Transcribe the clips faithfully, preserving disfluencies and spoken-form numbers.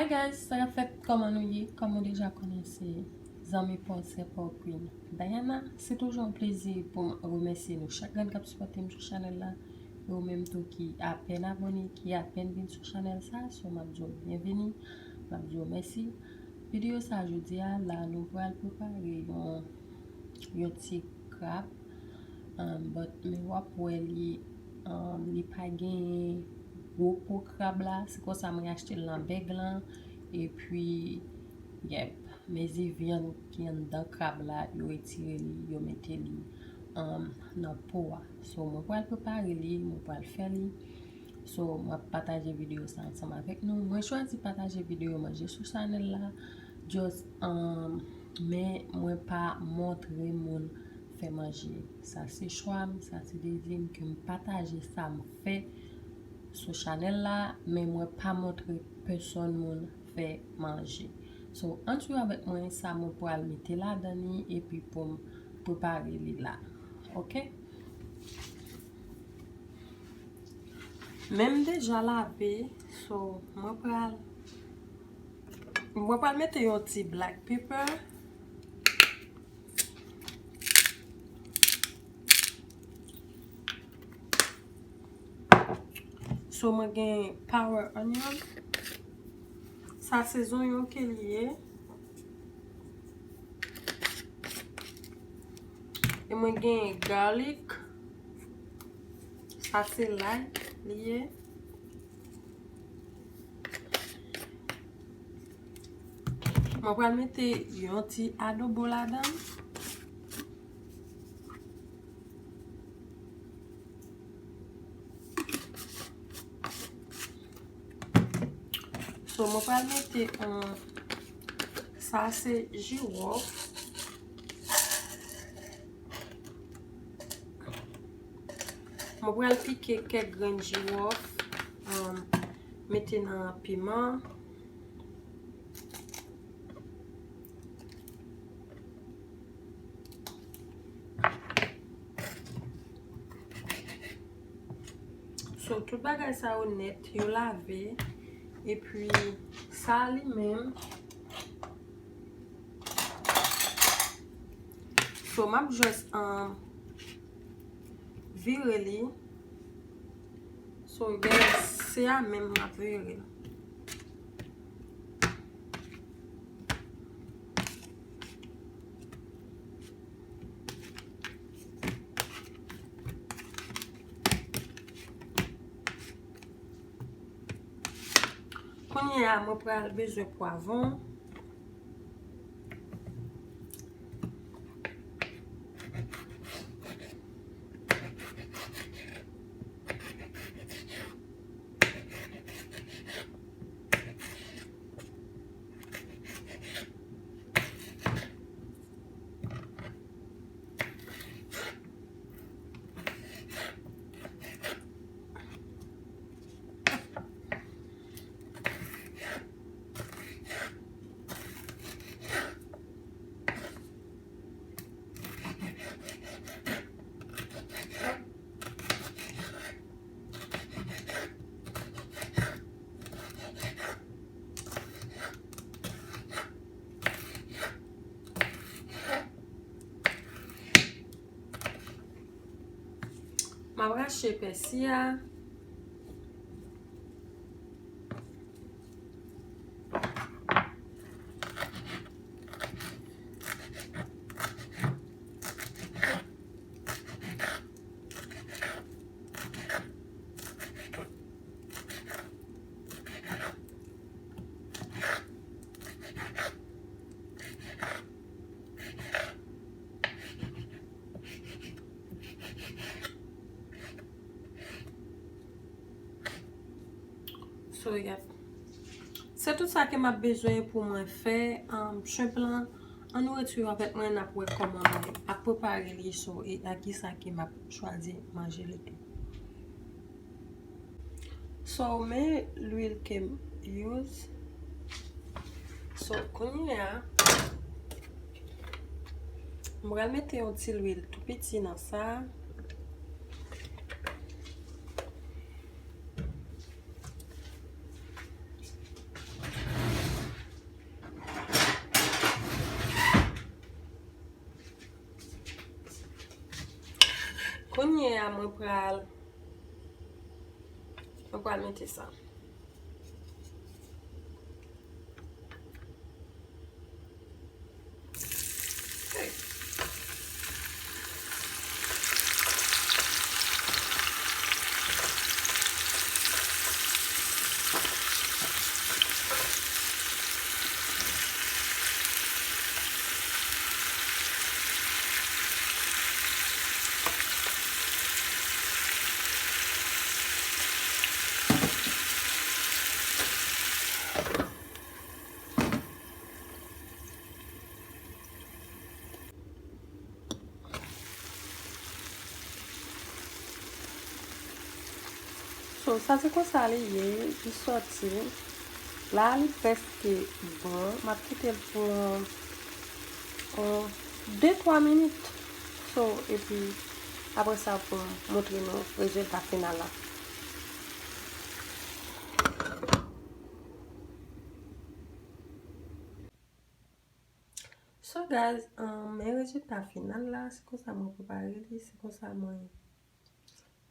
Hi guys, sa k ap fèt? Kòman nou ye? Kòm ou deja konnen, se zanmi pa w, sè pa w, Queen Diana. Se toujou yon plezi pou m remèsye nou chak grenn k ap sipòte m sou chanèl la. E ou menm tou ki apèn abòne, ki apèn vin sou chanèl sa, so m ap di w byenveni, m ap di w mèsi. Videyo sa jodi a, la nou pral prepare yon, yon ti krab. Um, but, men w ap wè li, um, li pa genyen gwo po krab la. Se konsa mwen achte l nan bèg lan. Epi, yep, mezi vyann ki anndan krab la, yo retire li, yo mete li, um, nan po a. So, mwen pral prepare li, mwen pral fè li. So, m ap pataje videyo sa ansanm avèk nou. Mwen chwazi pataje videyo manje sou chanèl la. Just, um, men mwen pa montre moun fè manje. Sa se chwa m, sa se dezi m ke m pataje sa m fè sou chanèl la, men mwen pa montre pèsòn moun fè manje. So, ann swiv avèk mwen sa mwen pral mete ladan li epi pou m prepare li la. Oke? Men m deja lave, so mwen pral, mwen pral mete yon ti black pepper. So mwen gen power onion. Sa se zonyon ke li ye. E mwen gen garlic. Sa se lay li ye. Mwen pral mete yon ti adobo ladan. So, mwen pral mete, um, sa se jiwòf. Mwen pral pike kèk grenn jiwòf, um, mete nan piman. So, tout bagay sa yo nèt, yo lave. Epi, sa li menm. So, m ap just, um, vire li. So, guys, se a menm m ap vire l. Kounye a, mwen pral bezwen pwavwon. M ap rache pèsi a. So, yep. Se tout sa ke m ap bezwen pou mwen fè, um, shrimp lan. Ann nou rete avèk mwen, n ap wè kòman mwen ap prepare li, so, e a kisa ke m ap chwazi manje li tou. So, men lwil ke m use. So, kounye a, m pral mete yon ti lwil tou piti nan sa. La mwen pral, mwen pral mete sa. So, sa se konsa li ye, li sòti. La, li prèske bon. M ap kite l pou yon, yon de twa minit. So, epi, apre sa, pou m montre nou rezilta final la. So, guys, um, men rezilta final la, se konsa mwen prepare li, se konsa mwen,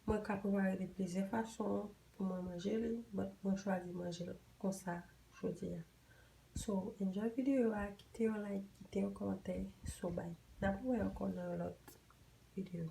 mwen ka prepare li plizyè fason pou mwen manje li, but mwen chwazi manje l konsa jodi a. So, enjoy videyo a, kite yon like, kite yon kòmantè, so bye. N ap wè ankò nan yon lòt videyo.